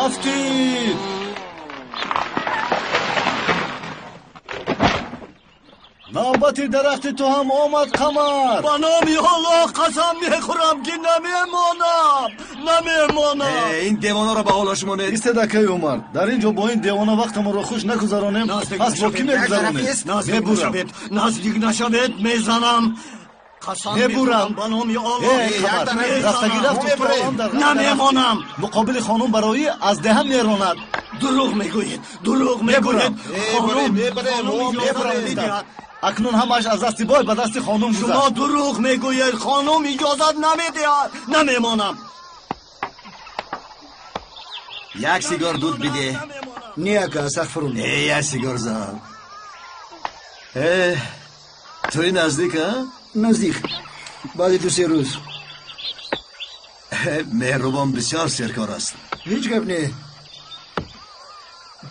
Афтид! Навбати дарахти ту ҳам омад, Қамар. Ба номи Аллоҳ қасам мехӯрам, ки намемонам, намемонам. Ин девонаро ба ҳолаш монед. Истед, акаи Умар, дар ин ҷо бо ин девона вақтамонро хуш нагузаронем, пас бо кӣ мегузаронем? Наздик нашавед, наздик нашавед, мезанам. Қасам мехӯрам ба номи Аллоҳ. Рафтагӣ рафту ту он дар намемонам. Муқобили хонум бароӣ аз деҳа меронад. Дурӯғ мегӯед, дурӯғ мегӯед. Хонум мебурам. Акнун ҳамааш аз дасти бой ба дасти хонум гузашт. Шумо дурӯғ мегӯед, хонум иҷозат намедиҳад. Намемонам. Як сигор дуд бидеҳ. Не, ака, астағфируллоҳ. Э, як сигор зан. Туи наздик, а? Наздик. Баъди 2-3 рӯз. Меҳрубон бисёр серкор аст. Ҳеҷ гап не.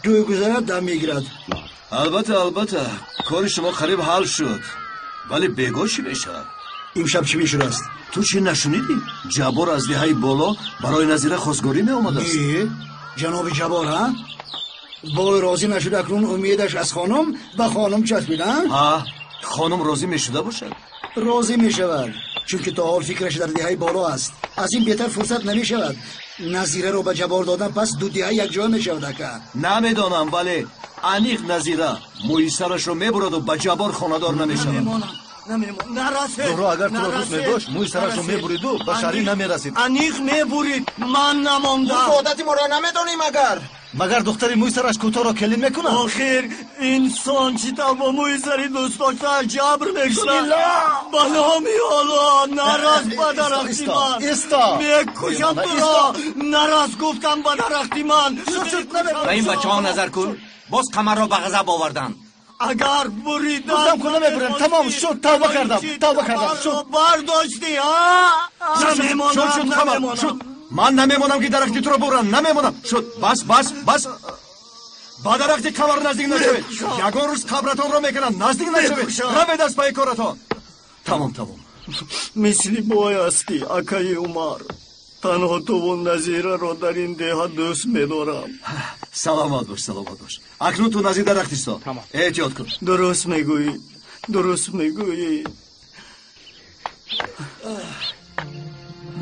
Тӯй гузарад, дам мегирад. Албатта, албатта, кори шумо қариб ҳал шуд, вале бегоҳ чӣ мешавад? Имшаб чӣ мешудааст? Ту чӣ нашунидӣ? Ҷаббор аз деҳаи боло барои Назира хостгорӣ меомадааст. Э, ҷаноби Ҷаббор, ҳа? Бой розӣ нашуд, акнун умедаш аз хонум ба хонум часпид, ҳа? Ҳа, хонум розӣ мешуда бошад? Розӣ мешавад, чунки то ҳол фикраш дар деҳаи боло аст. Аз ин беҳтар фурсат намешавад. Назираро ба Ҷаббор додан, пас ду деҳа якҷоя мешавад, ака. Намедонам, вале аниқ Назира мӯи сарашро мебураду ба Ҷаббор хонадор намешавад. Зуҳро агар туро дӯст медошт, мӯи сарашро мебуриду ба шаҳрӣ намерасид. Аниқ мебурид, ман намондам. Одати моро намедонӣ магар? Магар духтари мӯи сараш кӯтоҳро келин мекунад? Охир инсон чӣ тавр бо мӯи сари дӯстдоштааш ҷабр мекунад? Ба номи Аллоҳ, нарас ба дарахти ман. Исто! Мекушам туро. Нарас гуфтам ба дарахти ман. Ба ин бачаҳо назар кун, боз Қамарро ба ғазаб оварданд. Агар буридан гуфтам ку намебурам. Тамом шуд, тавба кардам, тавба кардам. Шуд. Бардоштӣ, ҳа? Шуд, шуд, Қамар, шуд. Ман намемонам, ки дарахти туро бурам, намемонам. Шуд, бас, бас, бас. Ба дарахти Қамар наздик нашавед. Ягон рӯз қабратонро мекунам, наздик нашавед. Равед аз пайи коратон. Тамом, тамом. Мисли бой ҳастӣ, акаи Умар. Танҳо туву Назираро дар ин деҳа дӯст медорам. Саломат бош, саломат бош. Акнун ту назди дарахт исто. Эҳтиёт кун. Дуруст мегӯӣ, дуруст мегӯӣ.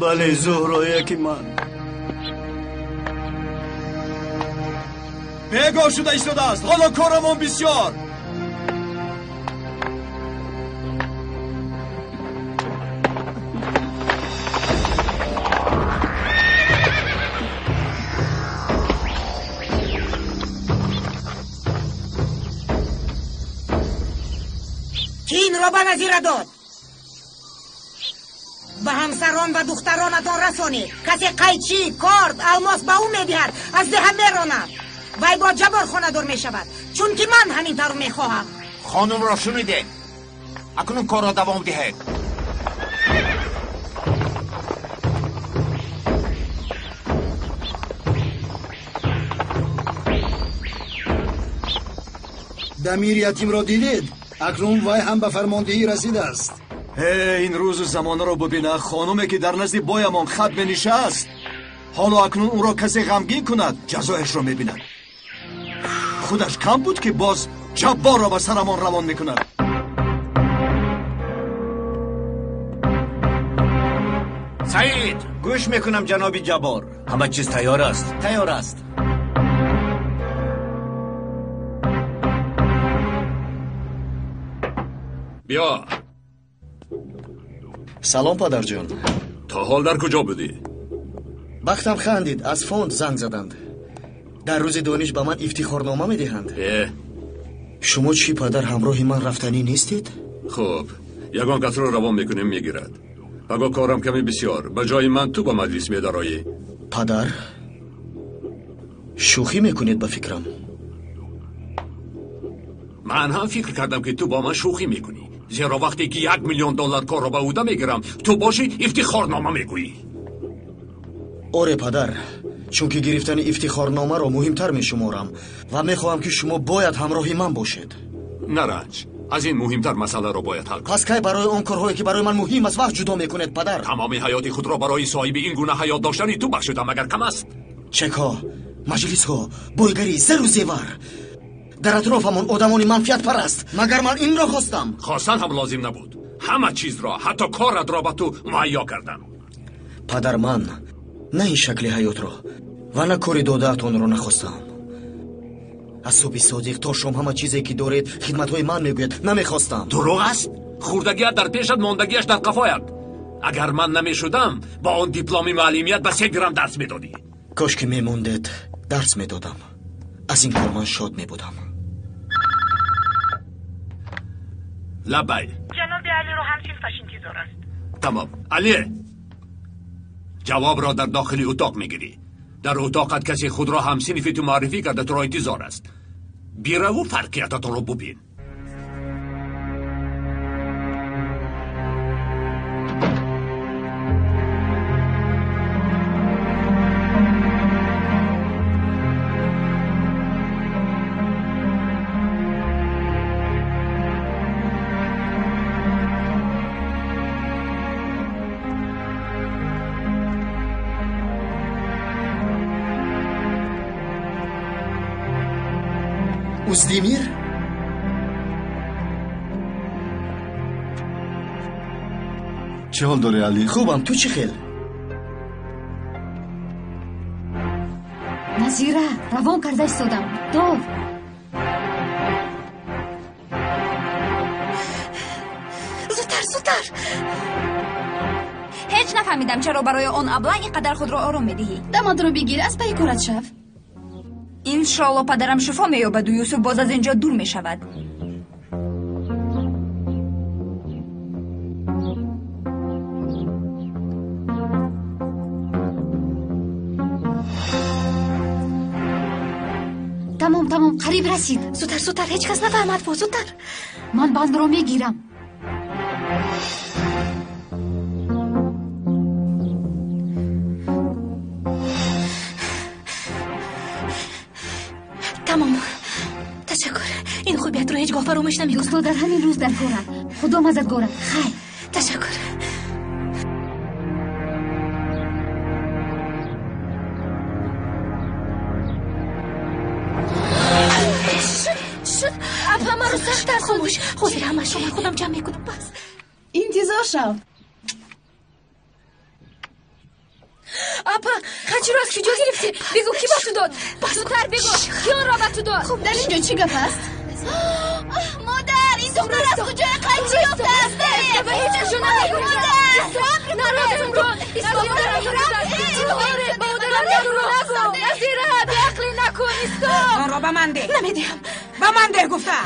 Бале, Зуҳро яки ман. Бегоҳ шуда истодааст. Ҳоло корамон бисёр. Кӣ инро ба Назира дод? Ба ҳамсарон ва духтаронатон расонед. Касе қайчӣ, корд, алмос ба ӯ медиҳад, аз деҳа меронад. Вай бо Ҷаббор хонадор мешавад, чунки ман ҳамин тавр мехоҳам. Хонумро шунидед. Акнун корро давом диҳед. Дамири ятимро дидед? Акнун вай ҳам ба фармондиҳӣ расидааст. Ин рӯзу замонаро бубина, хонуме ки дар назди боямон хат менишаст, ҳоло акнун ӯро касе ғамгин кунад, ҷазояшро мебинад. Худаш кам буд, ки боз Ҷабборро ба сарамон равон мекунад. Саид, гӯш мекунам, ҷаноби Ҷаббор. Ҳама чиз тайёр аст, тайёр аст. Биё. Салом, падарҷон. То ҳол дар куҷо будӣ? Бахтам хандид, аз фонд занг заданд. Дар рӯзи дониш ба ман ифтихорнома медиҳанд. Шумо чӣ, падар, ҳамроҳи ман рафтанӣ нестед? Хуб, ягон касро равон мекунем, мегирад. Паго корам каме бисёр. Ба ҷои ман ту ба маҷлис медароӣ. Падар, шӯхӣ мекунед ба фикрам. Ман ҳам фикр кардам, ки ту бо ман шӯхӣ мекунӣ. Зеро вақте ки 1 миллион доллар корро ба ӯда мегирам, ту бошӣ ифтихорнома мегӯӣ. Оре, падар, чунки гирифтани ифтихорномаро муҳимтар мешуморам ва мехоҳам, ки шумо бояд ҳамроҳи ман бошед. Наранҷ, аз ин муҳимтар масъаларо бояд ҳал кунем. Пас кай барои он корҳое, ки барои ман муҳим аст, вақт ҷудо мекунед, падар? Тамоми ҳаёти худро барои соҳиби ин гуна ҳаёт доштани ту бахшидам, агар кам аст. Чекҳо, Маҷлисҳо, бойгарӣ, зару зевар. Дар атрофамон одамони манфиатпараст. Магар ман инро хостам? Хостан ҳам лозим набуд. Ҳама чизро, ҳатто коратро ба ту муҳайё кардам. Падар, ман на ин шакли ҳаётро ва на кори додаатонро нахостам. Аз субҳи содиқ то шом ҳама чизе ки доред хидматҳои ман мегӯяд, намехостам. Дурӯғ аст? Хурдагият дар пешат, мондагиаш дар қафоят. Агар ман намешудам, бо он дипломи муаллимият ба 3 дирам дарс медодӣ. Кош ки мемондед, дарс медодам. Аз ин кор ман шод мебудам. Лабай. Ҷаноби Алиро ҳамсинфаш интизор аст. Тамом. Али, ҷавобро дар дохили утоқ мегирӣ. Дар утоқат касе худро ҳамсинфи ту муаррифӣ карда туро интизор аст. Бираву фарқиятатонро бубин. Уздемир? Чӣ ҳол дорӣ, Али? Хубам, ту чӣ хел? Назира, равон карда истодам. Дор. Зудтар, зудтар. Ҳеҷ нафаҳмидам чаро барои он абла ин қадар худро ором медиҳӣ. Дамадро бигир, аз пайи корат шав. Иншоалло падарам шифо меёбаду Юсуф боз аз ин ҷо дур мешавад. Тамом, тамом, қариб расид. Зудтар, зудтар, ҳеҷ кас нафаҳмад, бо зудтар. Ман бандро мегирам. Тамом. Ташаккур. Ин хубиятро ҳеҷ гоҳ фаромӯш намекунам. Дӯсто дар ҳамин рӯз дар корам. Худо мададгорам. Хайр. Ташаккур. Чӣ шуд? Апа, маро сахт тарсонд. Ҳозир ҳамаашро ман худам ҷамъ мекунам. Бас. Интизор шав. Апа, қайчиро аз куҷо гирифтӣ? Бигӯ, ки ба ту дод? Зудтар бигӯ, ки онро ба ту дод? Дар ин ҷо чӣ гап аст? Модар, ин духтар аз куҷои қайчи ёфтааст? Ба ҳеҷ куҷо намегӯям. Наро, Зумрон, ба модарам дурӯғ нагӯ. Назира, беақлӣ накун, исто. Онро ба ман деҳ. Намедиҳам. Ба ман деҳ гуфта.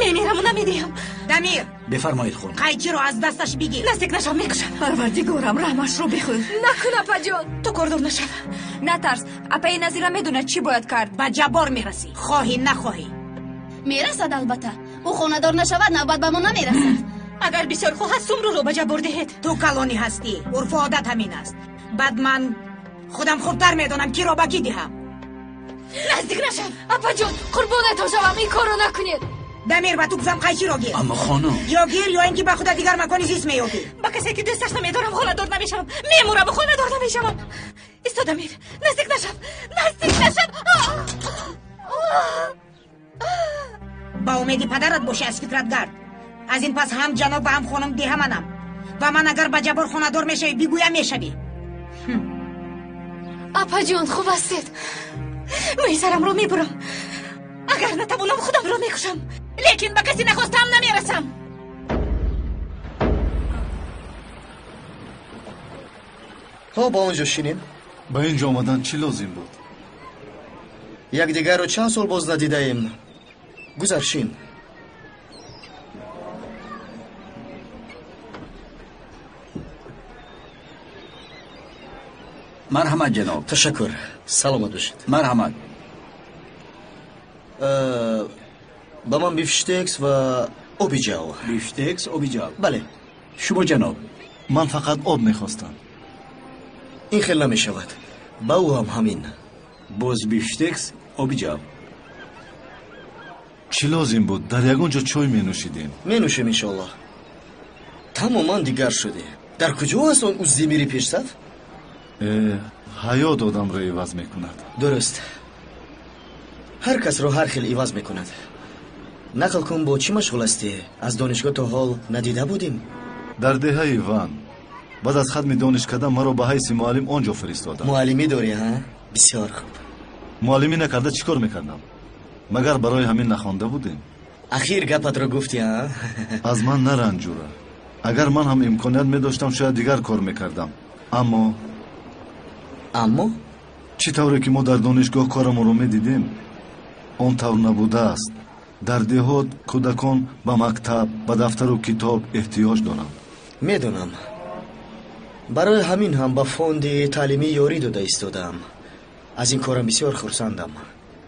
Мемираму намедиҳам. Дамир. Бифармоед, хонум. Қайчиро аз дасташ бигир. Наздик нашав, мекушам. Парвардигорам, раҳмашро бихӯр. Накун, апаҷон. Ту кордор нашав. Натарс, апаи Назира медонад чӣ бояд кард. Ба ҷаббор мерасӣ, хоҳӣ нахоҳӣ. Мерасад, албатта. Ӯ хонадор нашавад, навбат ба мо намерасад. Агар бисёр хоҳад, Сумруро ба ҷаббор диҳед. Ту калонӣ ҳастӣ, урфу одат ҳамин аст. Баъд ман худам хубтар медонам киро ба кӣ диҳам. Наздик нашав. Апаҷон, қурбонатон шавам, ин корро накунед. Дамир, ба ту гуфтам қайчиро гир. Аммо хонум. Ё гир, ё ин ки ба худа дигар макони зист меёбӣ. Ба касе ки дӯсташ намедорам хонадор намешавам. Мемураму хонадор намешавам. Исто, Дамир, наздик нашав, наздик нашав. Ба умеди падарат бошӣ, аз фикрат гард. Аз ин пас ҳам ҷаноб ва ҳам хонум деҳаманам. Ва ман агар ба ҷаббор хонадор мешавӣ, бигӯям мешавӣ. Апаҷон, хуб ҳастед? Мӯи сарамро мебурам. Агар натавонам, худамро мекушам. Лекин ба касе нахостаам намерасам. То ба он ҷо шинем. Ба ин ҷо омадан чӣ лозим буд? Якдигарро чанд сол боз надидаем. Гузар, шин. Марҳамат, ҷаноб. Ташаккур. Саломат бошед. Марҳамат. Ба ман бифштекс ва оби ҷав. Бифштекс, оби ҷав. Бале. Шумо ҷаноб? Ман фақат об мехостам. Ин хел намешавад. Ба ӯ ҳам ҳамин. Боз бифштекс, оби ҷав. Чӣ лозим буд? Дар ягон ҷо чой менӯшидем. Менӯшем, иншоаллоҳ. Тамоман дигар шуде. Дар куҷо аст он Уздемири пешсаф? Ҳаёт одамро иваз мекунад. Дуруст. Ҳар касро ҳар хел иваз мекунад. Нақл кун, бо чӣ машғул ҳастӣ? Аз донишгоҳ то ҳол надида будем. Дар деҳаи Ван. Баъд аз хатми донишкада маро ба ҳайси муаллим он ҷо фиристоданд. Муаллимӣ дорӣ, ҳа? Бисёр хуб. Муаллимӣ накарда чӣ кор мекардам? Магар барои ҳамин нахонда будем? Ахир гапатро гуфтӣ, ҳа? Аз ман наранҷура. Агар ман ҳам имконият медоштам, шояд дигар кор мекардам. Аммо Аммо? Чӣ тавре ки мо дар донишгоҳ корамонро медидем, он тавр набудааст. Дар деҳот кӯдакон ба мактаб, ба дафтару китоб эҳтиёҷ доранд. Медонам. Барои ҳамин ҳам ба фонди таълимӣ ёрӣ дода истодаам. Аз ин корам бисёр хурсандам.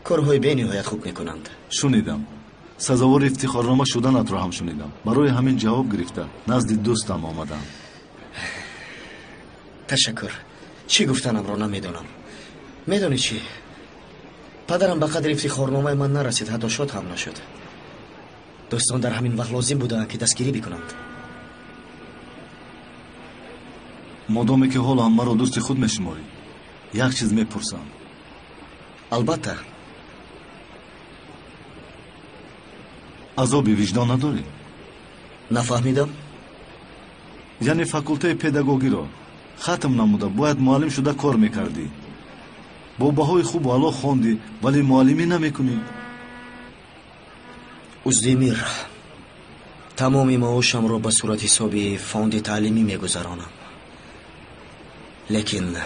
Корҳои бениҳоят хуб мекунанд. Шунидам. Сазовори ифтихорнома шуданатро ҳам шунидам. Барои ҳамин ҷавоб гирифта назди дӯстам омадам. Ташаккур. Чӣ гуфтанамро намедонам. Медонӣ чӣ? Падарам ба қадри ифтихорномаи ман нарасид, ҳатто шод ҳам нашуд. Дӯстон дар ҳамин вақт лозим буданд, ки дастгирӣ бикунанд. Модоме ки ҳоло ҳам маро дӯсти худ мешуморӣ, як чиз мепурсам. Албатта. Азоби виҷдон надорӣ? Нафаҳмидам. Яъне факултаи педагогиро хатм намуда бояд муаллим шуда кор мекардӣ. Бо баҳои хубу аъло хондӣ, вале муаллимӣ намекунӣ. Уздемир, тамоми маошамро ба суратҳисоби фонди таълимӣ мегузаронам. Лекин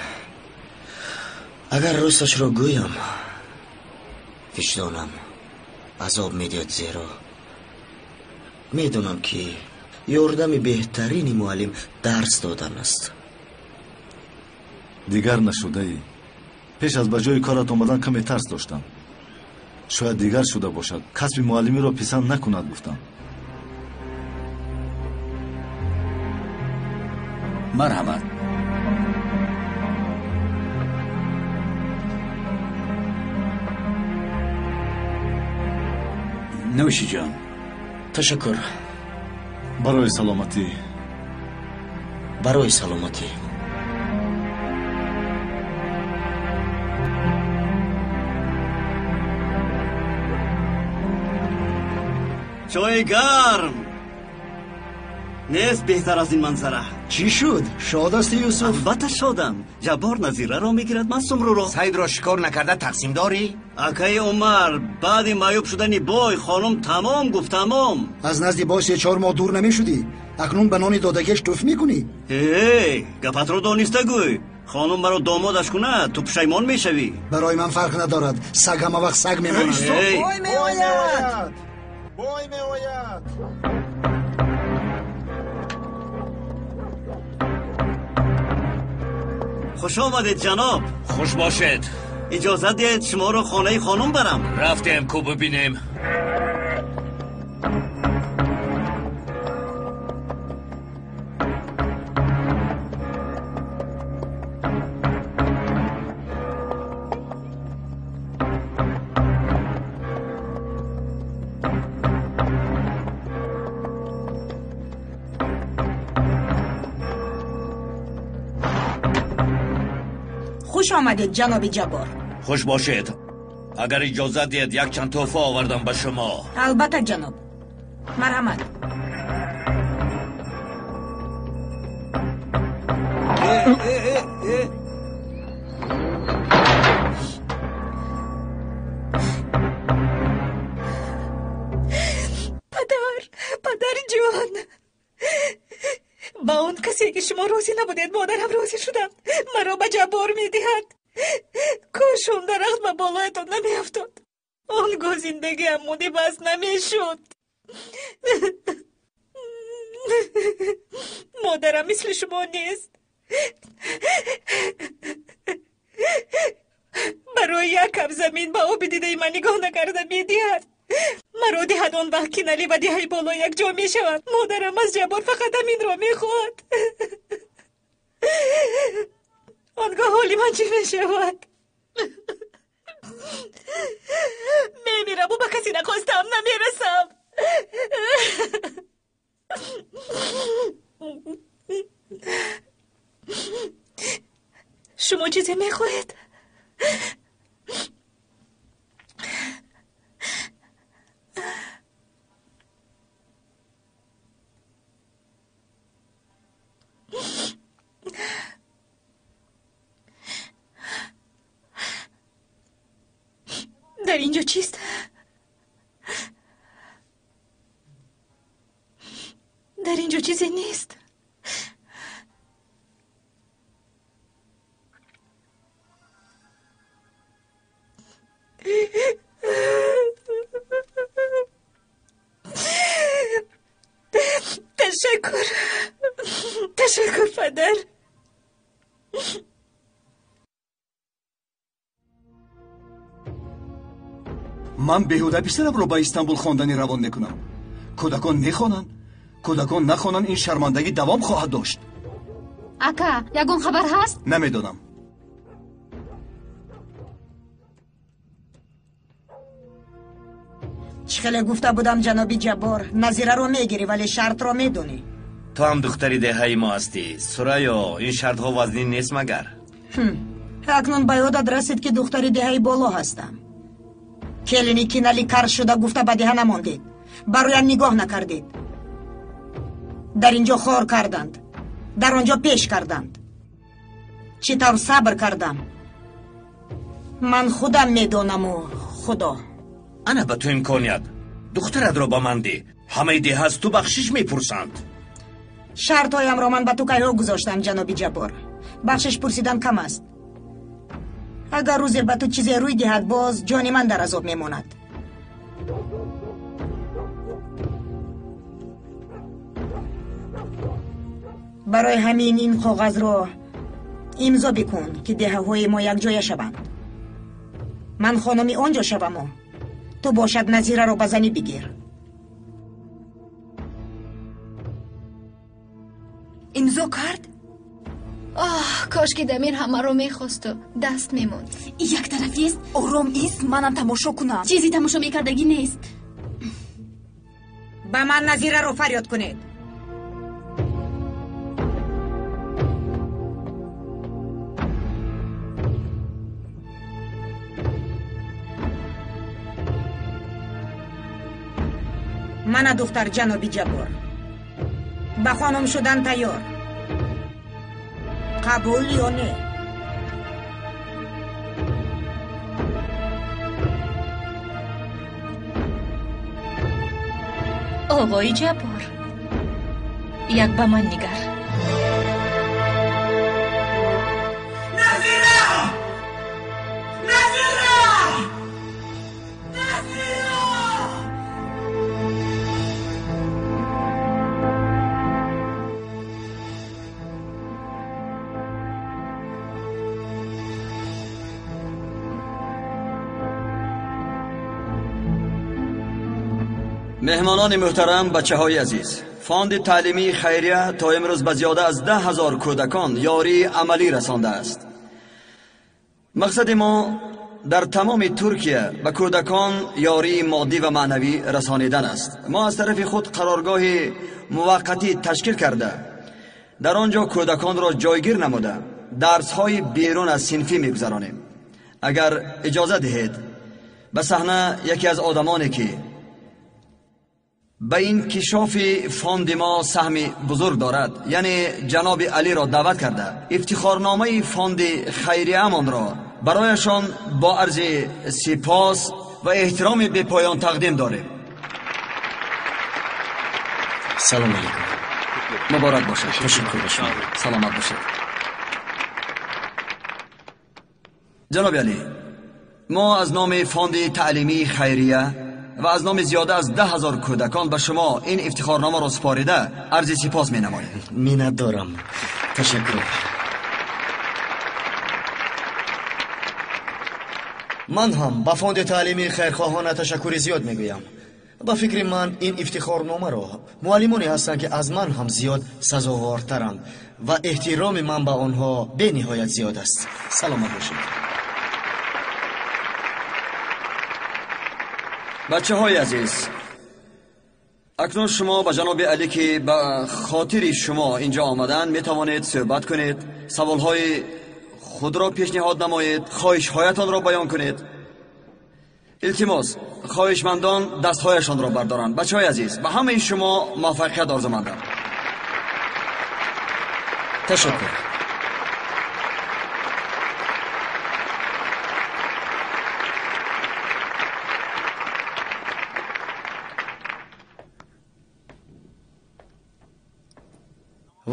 агар росташро гӯям, виҷдонам азоб медиҳад, зеро медонам, ки ёрдами беҳтарини муаллим дарс додан аст. Дигар нашудаӣ. Пеш аз ба ҷои корат омадан каме тарс доштам. Шояд дигар шуда бошад, касби муаллимиро писанд накунад, гуфтам. Марҳамат. Нӯшиҷон. Ташаккур. Барои саломатӣ. Барои саломатӣ. Чойи гарм нест беҳтар аз ин манзара. Чӣ шуд? Шод ҳастӣ, Юсуф? Албатта шодам. Ҷаббор Назираро мегирад, ман Сумруро. Саидро шикор накарда тақсим дорӣ? Акаи Умар, баъди маъюб шудани бой хонум тамом гуфт, тамом. Аз назди бой 3-4 моҳ дур намешудӣ. Акнун ба нони додагиаш туф мекунӣ? Эй, гапатро дониста гӯй. Хонум маро домодаш кунад, ту пушаймон мешавӣ. Барои ман фарқ надорад. Саг ҳама вақт саг мемонад. Бой меояд! Бой меояд! Хуш омадед, ҷаноб. Хуш бошед. Иҷозат диҳед шуморо хонаи хонум барам. Рафтем, ку бибинем. Хуш омадед, ҷаноби Ҷаббор. Хуш бошед. Агар иҷозат диҳед, якчанд тӯҳфа овардам ба шумо. Албатта, ҷаноб. Марҳамат. Падар, падарҷон, ба он касе ки шумо розӣ набудед, модарам розӣ шудам. Маро ба Ҷаббор медиҳад. Кош он дарахт ба болоятон намеафтод. Он гоҳ зиндагиам мудибас намешуд. Модарам мисли шумо нест. Барои як кап замин ба оби дидаи ман нигоҳ накарда медиҳад. Маро диҳад он вақт ки Нали ва диҳаи боло якҷо мешаванд. Модарам аз Ҷаббор фақат ҳаминро мехоҳад. Он гоҳ ҳоли ман чӣ мешавад? Мемираму ба касе нахостам намерасам. Шумо чизе мехоҳед? Дар инҷо чист? Дар инҷо чизе нест. Ташаккур. Ташаккур, падар. Ман беҳуда писарамро ба Истанбул хондани равон мекунам. Кӯдакон мехонанд. Кӯдакон нахонанд, ин шармандагӣ давом хоҳад дошт. Ака, ягон хабар ҳаст? Намедонам. Чӣ хеле гуфта будам, ҷаноби Ҷаббор, Назираро мегирӣ, вале шартро медонӣ. Ту ҳам духтари деҳаи мо ҳастӣ. Сурайё, ин шартҳо вазнин нест магар? Акнун ба ёдат расид, ки духтари деҳаи боло ҳастам. Келини кинали кар шуда гуфта ба деҳа намондед. Бароям нигоҳ накардед. Дар инҷо хор карданд, дар он ҷо пеш карданд. Чӣ тавр сабр кардам? Ман худам медонаму Худо. Ана ба ту имконият. Духтаратро ба ман деҳ. Ҳамаи деҳа аз ту бахшиш мепурсанд. Шартҳоямро ман ба ту кайҳо гузоштам, ҷаноби Ҷаббор. Бахшиш пурсидан кам аст. Агар рӯзе ба ту чизе рӯй диҳад, боз ҷони ман дар азоб мемонад. Барои ҳамин ин коғазро имзо бикун, ки деҳаҳои мо якҷоя шаванд. Ман хонуми он ҷо шаваму ту бошад Назираро ба занӣ бигир. Имзо кард? Оҳ, кош ки Дамир ҳамаро мехосту даст мемонд. Яктарафист? Ором ист, манам тамошо кунам. Чизе тамошо мекардагӣ нест. Ба ман Назираро фарёд кунед. Мана духтар ҷаноби Ҷаббор. Ба хонум шудан тайёр. Қабул ё не? Оғои Ҷаббор, як ба ман нигар. Назира! Назира! Назира! Меҳмонони муҳтарам, бачаҳои азиз, фонди таълимии хайрия то имрӯз ба зиёда аз 10 000 кӯдакон ёрии амалӣ расондааст. Мақсади мо дар тамоми Туркия ба кӯдакон ёрии моддӣ ва маънавӣ расонидан аст. Мо аз тарафи худ қароргоҳи муваққатӣ ташкил карда, дар он ҷо кӯдаконро ҷойгир намуда, дарсҳои берун аз синфӣ мегузаронем. Агар иҷоза диҳед, ба саҳна яке аз одамоне ки ба инкишофи фонди мо саҳми бузург дорад, яъне ҷаноби Алиро даъват карда, ифтихорномаи фонди хайрияамонро барояшон бо арзи сипос ва эҳтироми бепоён тақдим дорем. Салом алейкум. Муборак бошад. Ташаккур ба шумо. Саломат бошед. Ҷаноби Алӣ, мо аз номи фонди таълимии хайрия ва аз номи зиёда аз 10 000 кӯдакон ба шумо ин ифтихорномаро супорида, арзи сипос менамоем. Миннатдорам, ташаккур. Ман ҳам ба фонди таълимии хайрхоҳона ташаккури зиёд мегӯям. Ба фикри ман, ин ифтихорномаро муаллимоне ҳастанд, ки аз ман ҳам зиёд сазовортаранд ва эҳтироми ман ба онҳо бениҳоят зиёд аст. Саломат бошед. Бачаҳои азиз, акнун шумо ба ҷаноби Алӣ, ки ба хотири шумо инҷо омаданд, метавонед суҳбат кунед, саволҳои худро пешниҳод намоед, хоҳишҳоятонро баён кунед. Илтимос, хоҳишмандон дастҳояшонро бардоранд. Бачаҳои азиз, ба ҳамаи шумо муваффақият орзумандам. Ташаккур.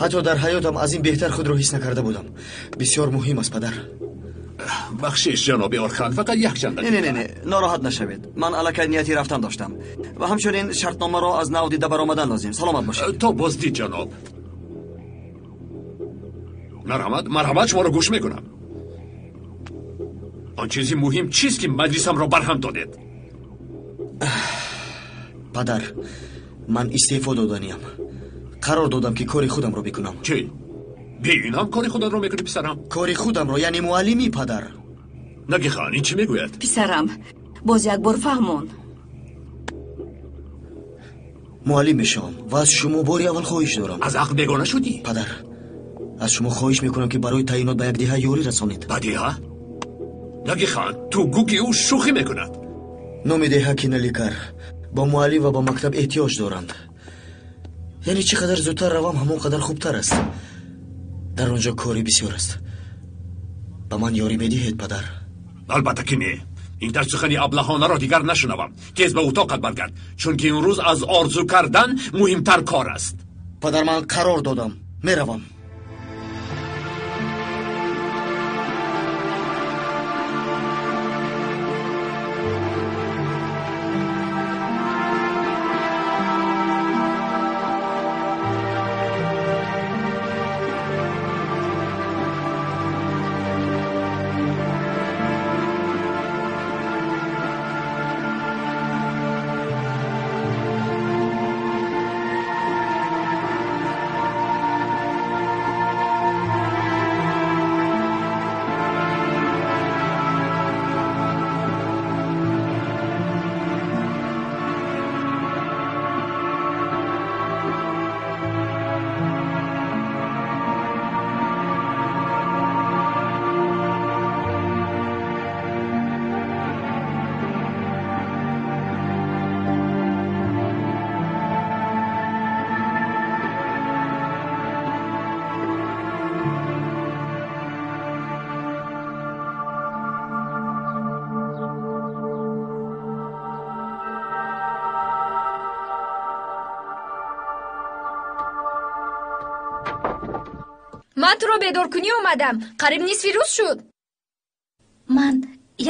Ҳатто дар ҳаётам аз ин беҳтар худро ҳис накарда будам. Бисёр муҳим аст, падар. Бахшиш, ҷаноби Орхан, фақат як чанд Не, не, не, не, нороҳат нашавед. Ман аллакай нияти рафтан доштам ва ҳамчунин шартномаро аз нав дида баромадан лозим. Саломат бошед. То боздид, ҷаноб. Марҳамат, марҳамат, шуморо гӯш мекунам. Он чизи муҳим чист, ки маҷлисамро барҳам додед? Падар, ман истеъфо доданиям. Қарор додам, ки кори худамро бикунам. Чӣ? Бе ин ҳам кори худатро мекунӣ, писарам? Кори худамро, яъне муаллимӣ, падар. Нагихан, ин чӣ мегӯяд? Писарам, боз як бор фаҳмон. Муаллим мешавам ва аз шумо бори аввал хоҳиш дорам. Аз ақл бегона шудӣ? Падар, аз шумо хоҳиш мекунам, ки барои таъйинот ба як деҳа ёрӣ расонед. Ба деҳа? Нагихан, ту гӯ, ки ӯ шӯхӣ мекунад. Номи деҳа Киналикар. Ба муаллим ва ба мактаб эҳтиёҷ доранд. Яъне чӣ қадар зудтар равам, ҳамон қадар хубтар аст. Дар он ҷо кори бисёр аст. Ба ман ёрӣ медиҳед, падар? Албатта ки не. Ин дар сухани аблаҳонаро дигар нашунавам. Тез ба утоқат баргард, чунки имрӯз аз орзу кардан муҳимтар кор аст. Падар, ман қарор додам, меравам. Ман туро бедоркунӣ омадам. Қариб нисфи рӯз шуд. Ман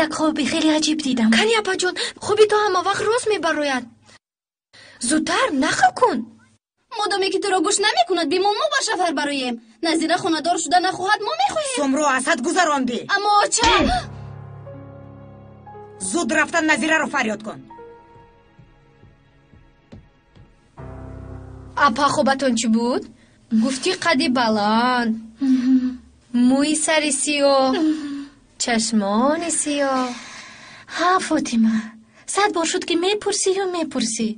як хоби хеле аҷиб дидам. Кани, апаҷон, хоби ту ҳама вақт рост мебарояд. Зудтар нақл кун. Модоме ки туро гӯш намекунад, бимон, мо ба шафар бароем. Назира хонадор шуда нахоҳад, мо мехоҳем. Сумро аз ҳад гузарондӣ. Аммо оча. Зуд рафтан Назираро фарёд кун. Апа, хобатон чӣ буд? Гуфтӣ қади баланд, мӯи сари сиёҳ, чашмони сиёҳ. Ҳа, Фотима, 100 бор шуд, ки мепурсию мепурсӣ.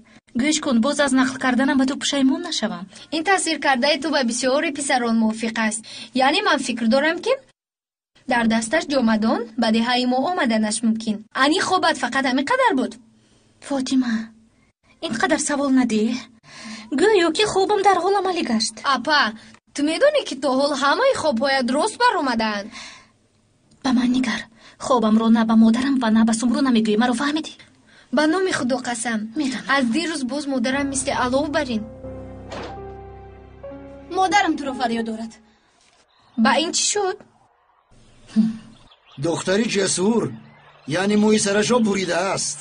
Гӯш кун, боз аз нақл карданам ба ту пушаймон нашавам. Ин тасвир кардаи ту ба бисёри писарон мувофиқ аст. Яъне ман фикр дорам, ки дар дасташ ҷомадон ба деҳаи мо омаданаш мумкин. Ани хобат фақат ҳамин қадар буд? Фотима, ин қадар савол надеҳ. Гӯё ки хобам дар ҳол амалӣ гашт. Апа, ту медонӣ, ки то ҳол ҳамаи хобҳоят рост баромадаанд. Ба ман нигар, хобамро на ба модарам ва на ба Сумру намегӯӣ. Маро фаҳмидӣ? Ба номи Худо қасам, аз дирӯз боз модарам мисли алов барин. Модарам туро фарёд дорад. Ба ин чӣ шуд? Духтари ҷасур, яъне мӯи сарашро буридааст.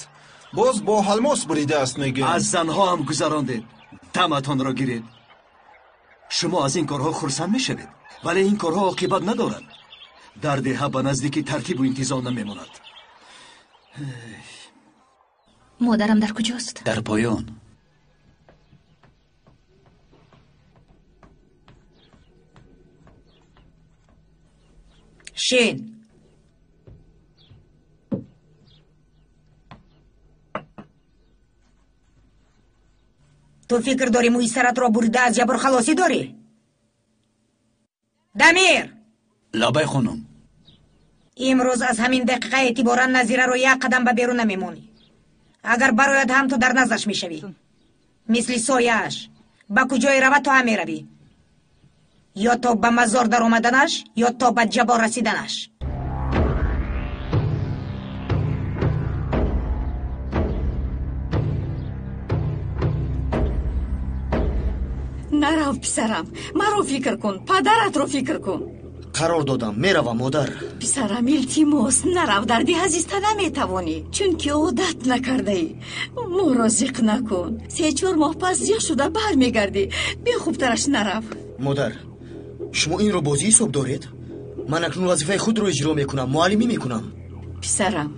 Боз бо ҳалмос буридааст, мегӯянд. Аз занҳо ҳам гузарондед. Даматонро гиред. Шумо аз ин корҳо хурсанд мешавед, вале ин корҳо оқибат надорад. Дар деҳа ба наздики тартибу интизом намемонад. Модарам дар куҷост? Дар поён. Шин. Ту фикр дорӣ, мӯи саратро бурида аз ҷабр халосӣ дорӣ? Дамир! Лабай, хонум. Имрӯз аз ҳамин дақиқа эътиборан Назираро як қадам ба берун намемонӣ. Агар барояд ҳам, ту дар наздаш мешавӣ, мисли сояаш. Ба куҷое равад, ту ҳам меравӣ. Ё то ба мазор даромаданаш, ё то ба ҷабор расиданаш. Нарав, писарам, маро фикр кун, падаратро фикр кун. Қарор додам, меравам, модар. Писарам, илтимос, нарав, дар деҳа зиста наметавонӣ, чунки одат накардаӣ. Моро зиқ накун. 3-4 моҳ пас зиқ шуда бармегардӣ. Бехубтараш нарав. Модар, шумо инро бозӣ ҳисоб доред? Ман акнун вазифаи худро иҷро мекунам, муаллимӣ мекунам. Писарам,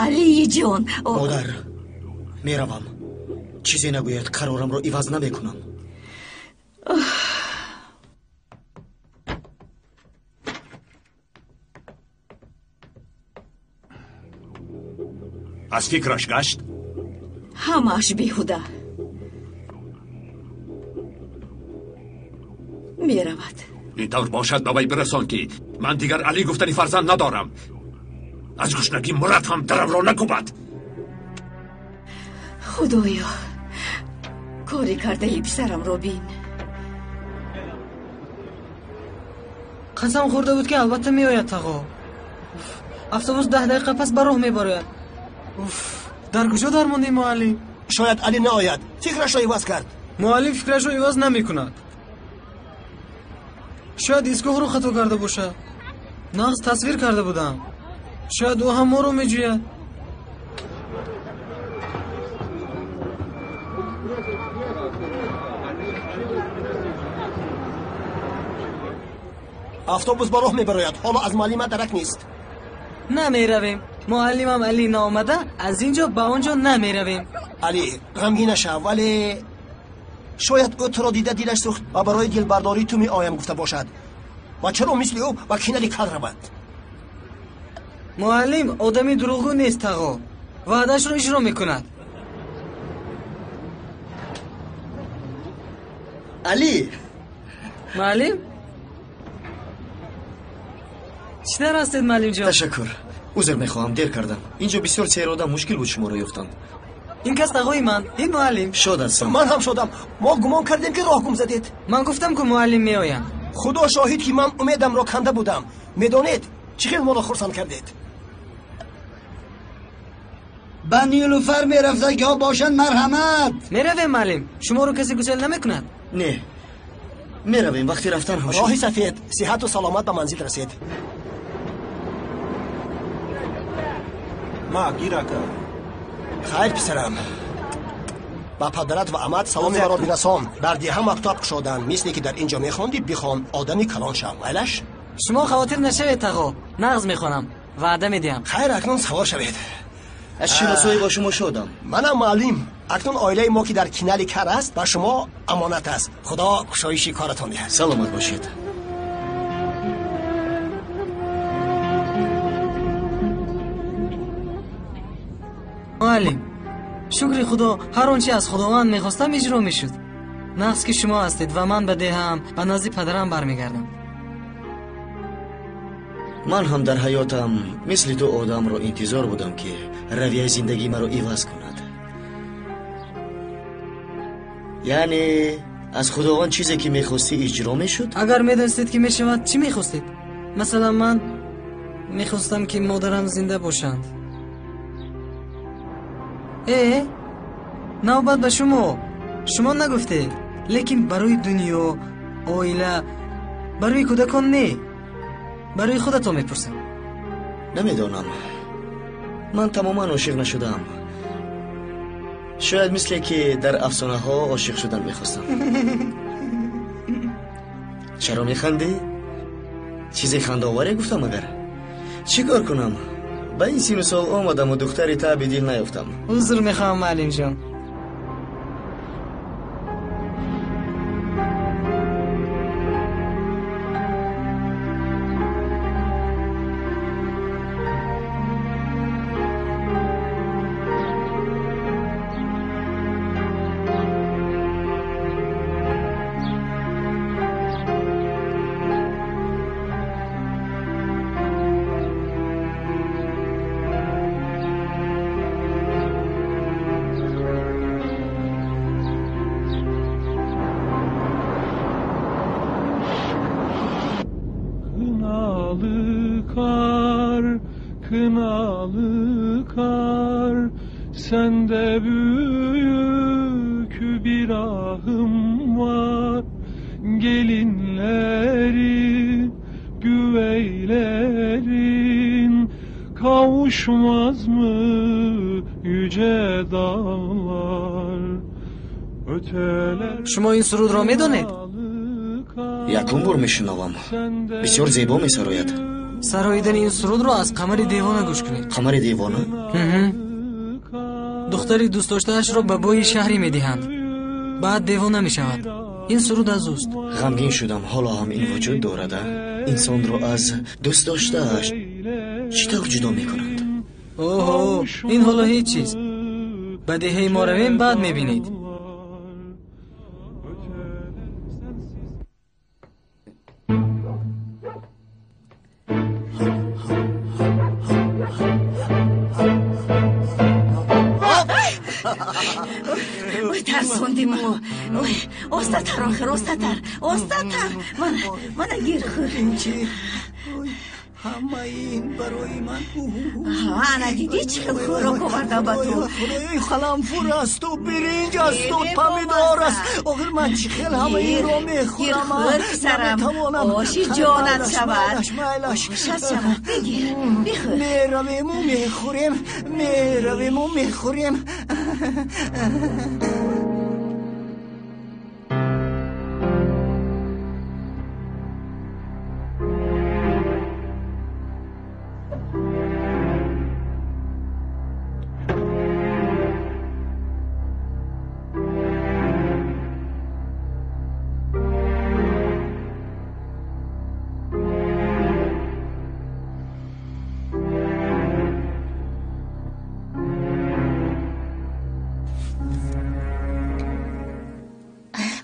Алиҷон. Модар, меравам. Чизе нагӯяд, қарорамро иваз намекунам. Аз фикраш гашт? Ҳамааш беҳуда. Меравад. Ин тавр бошад, ба вай бирасон, ки ман дигар Алӣ гуфтани фарзанд надорам. Аз гушнагӣ мурад ҳам дарамро накӯбад. Худоё, кори кардаи писарамро бин. Қасам хӯрда буд, ки албатта меояд, тағо. Автобус 10 дақиқа пас ба роҳ мебарояд. Уф, дар куҷо дармондем, муаллим? Шояд Алӣ наояд. Фикрашро иваз кард. Муаллим фикрашро иваз намекунад. Шояд истгоҳро хато карда бошад. Нағз тасвир карда будам. Шояд ӯ ҳам моро меҷӯяд. Автобус ба роҳ мебарояд. Ҳоло аз муаллима дарак нест. Намеравем. Муаллимам Алӣ наомада, аз ин ҷо ба он ҷо намеравем. Алӣ, ғамгин нашав, вале шояд ӯ туро дида дилаш сӯхт ва барои дилбардории ту меоям гуфта бошад. Ва чаро мисли ӯ ба Кинали Кар равад? Муаллим одами дурӯғгӯ нест, тағо. Ваъдаашро иҷро мекунад. Алӣ! Муаллим? Чӣ тавр ҳастед, муаллимҷон? Ташаккур. Узр мехоҳам, дер кардам. Инҷо бисёр серодам, мушкил буд шуморо ёфтан. Ин кас тағои ман, ин муаллим. Шод ҳастам. Ман ҳам шодам. Мо гумон кардем, ки роҳ гум задед. Ман гуфтам, ки муаллим меоям. Худо шоҳид, ки ман умедамро канда будам. Медонед, чӣ хел моро хурсанд кардед? Ба Нилуфар мерафтагиҳо бошанд, марҳамат. Меравем, муаллим. Шуморо касе гусел намекунад? Не, меравем. Вақти рафтан ҳам шуд. Роҳи сафед, сиҳату саломат ба манзил расед. Ма, гирака. Хайр, писарам. Ба падарат ва амат саломи маро бирасон. Бар деҳа мактаб кушоданд. Мисле ки дар ин ҷо мехондӣ, бихон, одами калон шав. Майлаш? Шумо хавотир нашавед, тағо. Нағз мехонам. Ваъда медиҳам. Хайр, акнун савор шавед. Аз шиносоӣ бо шумо шодам. Манам муаллим. Акнун оилаи мо, ки дар Кинали Кар аст, ба шумо амонат аст. Худо кушоиши коратон диҳад. Саломат бошед. Муаллим, шукри Худо, ҳар он чи аз Худованд мехостам иҷро мешуд. Нағз ки шумо ҳастед ва ман ба деҳаам, ба назди падарам бармегардам. Ман ҳам дар ҳаётам мисли ту одамро интизор будам, ки равияи зиндагии маро иваз кунад. Яъне аз Худованд чизе ки мехостӣ иҷро мешуд? Агар медонистед, ки мешавад, чӣ мехостед? Масалан, ман мехостам, ки модарам зинда бошанд. Э, навбат ба шумо. Шумо нагуфтед, лекин барои дунё, оила, барои кӯдакон не. Барои худатон мепурсам. Намедонам. Ман тамоман ошиқ нашудаам. Шояд мисле ки дар афсонаҳо ошиқ шудан мехостам. Чаро механдӣ? Чизе хандаоваре гуфтам агар? Чӣ кор кунам? Ба ин сину сол омадаму духтари таъби дил наёфтам. Узр мехоҳам, муаллимҷон. Kınalı kar, sen de büyük Çünkü bir ahım var. Gelinlerin, güveylerin kavuşmaz mı yüce dağlar? Öteler Шумо ин сурудро медонед? Якум бор мешунавам. Бисёр зебо месарояд. Сароидани ин сурудро аз Қамари девона гӯш кунед. Қамари девона? Духтари дӯстдоштаашро ба бои шаҳрӣ медиҳанд, баъд девона мешавад. Ин суруд аз ӯст. Ғамгин шудам. Ҳоло ҳам ин вуҷуд дорад, а? Инсонро аз дӯстдоштааш чӣ тавр ҷудо мекунанд? Оҳо, ин ҳоло ҳеҷ чиз. Ба деҳаи мо равем, баъд мебинед. Ой, тарсонди маро. Ой, остатар, охир, остатар, остатар. Мана, мана гир, хӯр. Чӣ? Ҳамаи ин барои ман? Ана дидӣ, чӣ хел хӯрок овардам ба ту. Худоё, қаламфур асту, биринҷ асту, помидор аст. Охир ман чӣ хел ҳамаи инро мехӯрам? Хӯр, писарам, оши ҷонат шавад. Майлаш. Ошат шавад, бигир, бихӯр. Меравему мехӯрем, меравему мехӯрем.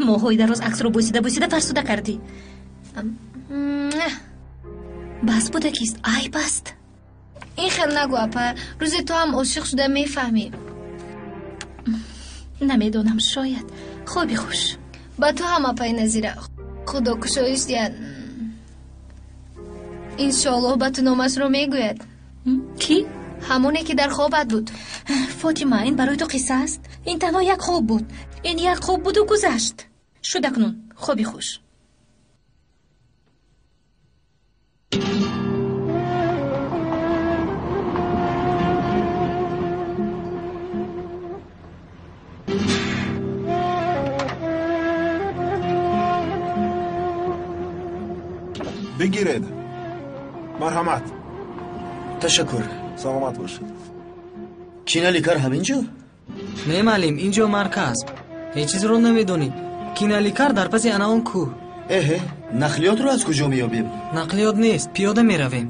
Моҳҳои дароз аксро бӯсида бӯсида фарсуда кардӣ. Бас буда кист, айб аст. Ин хел нагӯ, апа, рӯзе ту ҳам ошиқ шуда мефаҳмӣ. Намедонам, шояд. Хоби хуш. Ба ту ҳам, апаи Назира, худо кушоиш диҳад. Иншоаллоҳ, ба ту номашро мегӯяд. Кӣ? Ҳамоне ки дар хобат буд. Фотима, ин барои ту қисса аст? Ин танҳо як хоб буд. Ин як хоб буду гузашт. Шуд акнун, хоби хуш. Бигиред, марҳамат. Ташаккур. Саломат бошед. Киналикар ҳамин ҷо? Не, маълим, ин ҷо марказ. Ҳеҷ чизро намедонӣ. Киналикар дар паси ана он кӯҳ. Эҳе, нақлиётро аз куҷо меёбем? Нақлиёт нест, пиёда меравем.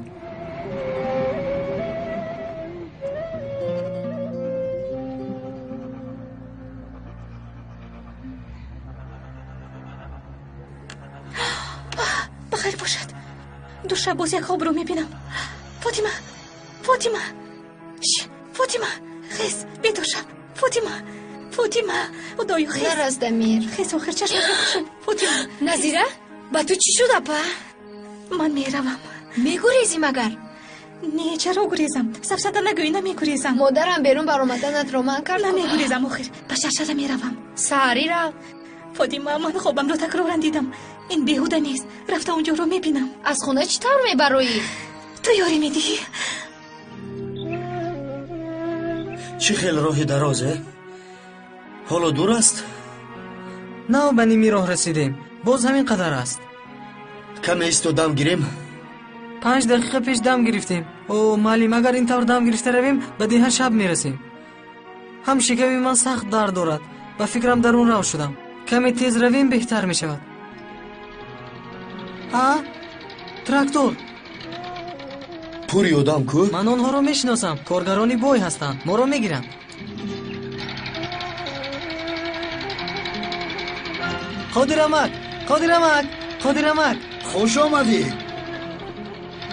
Ба хайр бошад. Ду шаб боз як хобро мебинам. Фотима, Фотима, Фотима, хез, бедор шав. Фотима, Фотима, худоё, хез. Нарас, Дамир. Хез, охир чашмашро кушод. Фотима. Назира, ба ту чӣ шуд, апа? Ман меравам. Мегурезӣ магар? Не, чаро гурезам? Сафсата нагӯӣ, намегурезам. Модарам берун баромаданатро манъ кард. Намегурезам, охир ба шаршара меравам. Саҳарӣ рав. Фотима, ман хобамро такроран дидам. Ин беҳуда нест. Рафта онҷоро мебинам. Аз хона чӣ тавр мебароӣ? Ту ёрӣ медиҳӣ. Чӣ хел роҳи дарозе? Ҳоло дур аст? Нав ба ними роҳ расидем, боз ҳамин қадар аст. Каме исто дам гирем. 5 дақиқа пеш дам гирифтем. О, маълим, агар ин тавр дам гирифта равем, ба деҳа шаб мерасем. Ҳам шиками ман сахт дард дорад. Ба фикрам, дарун рав шудам. Каме тез равем, беҳтар мешавад. А, трактор. Пури одам ку. Ман онҳоро мешиносам, коргарони бой ҳастанд, моро мегиранд. Қодирамак, Қодирамак, Қодирамак! Хуш омадӣ,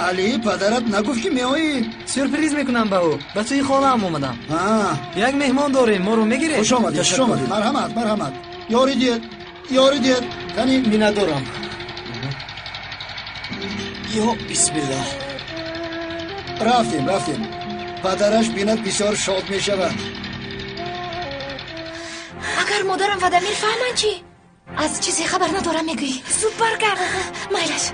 Алӣ. Падарат нагуфт, ки меоӣ? Сюрприз мекунам ба ӯ. Ба сӯи хонаам омадам. Як меҳмон дорем, моро мегиред? Хуш омадӣ, хуш омадӣ. Марҳамат, марҳамат. Ёрӣ диҳед, ёрӣ диҳед, кани. Миннатдорам. Ё бисмиллаҳ. Рафтем, рафтем. Падараш бинад, бисёр шод мешавад. Агар модарам ва Дамир фаҳманд чӣ? Аз чизе хабар надорам мегӯӣ. Зуд баргард. Майлаш.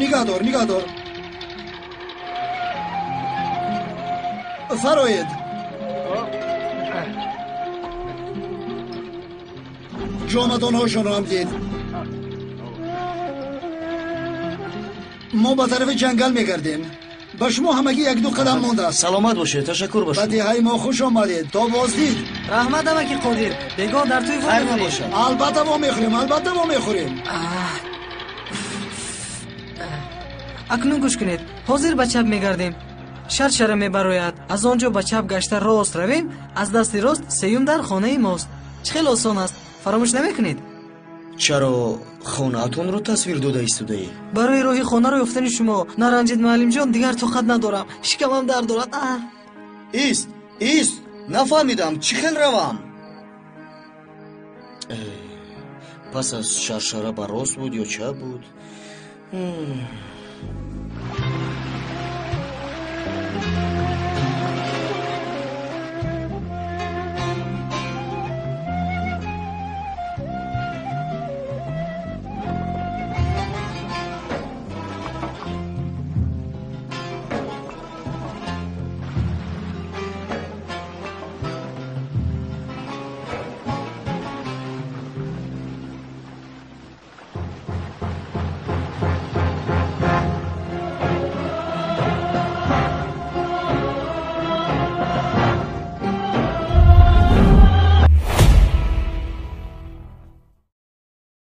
Нигоҳ дор, нигоҳ дор. Фароед. Ҷомадонҳошонро ҳам дид. Мо ба тарафи ҷангал мегардем. Ба шумо ҳамагӣ як-ду қадам мондааст. Саломат бошед, ташаккур ба Ба шумо. деҳаи мо хуш омадед. То боздид. Раҳмат, амаки Қодир. Бегоҳ дар тӯй Хайр вомехӯрем. набошад. Албатта вомехӯрем, албатта вомехӯрем. Акнун гӯш кунед. Ҳозир ба чап мегардем. Шаршара мебарояд. Аз он ҷо ба чап гашта рост равем. Аз дасти рост сеюм дар хонаи мост. Чӣ хеле осон аст. Фаромӯш намекунед? Чаро хонаатонро тасвир дода истодаӣ? Барои роҳи хонаро ёфтани шумо. Наранҷед, муаллимҷон, дигар тоқат надорам. Шикамам дард дорад. Аҳ. Ист, ист, нафаҳмидам, чӣ хел равам? Пас аз шаршара ба рост буд ё чап буд?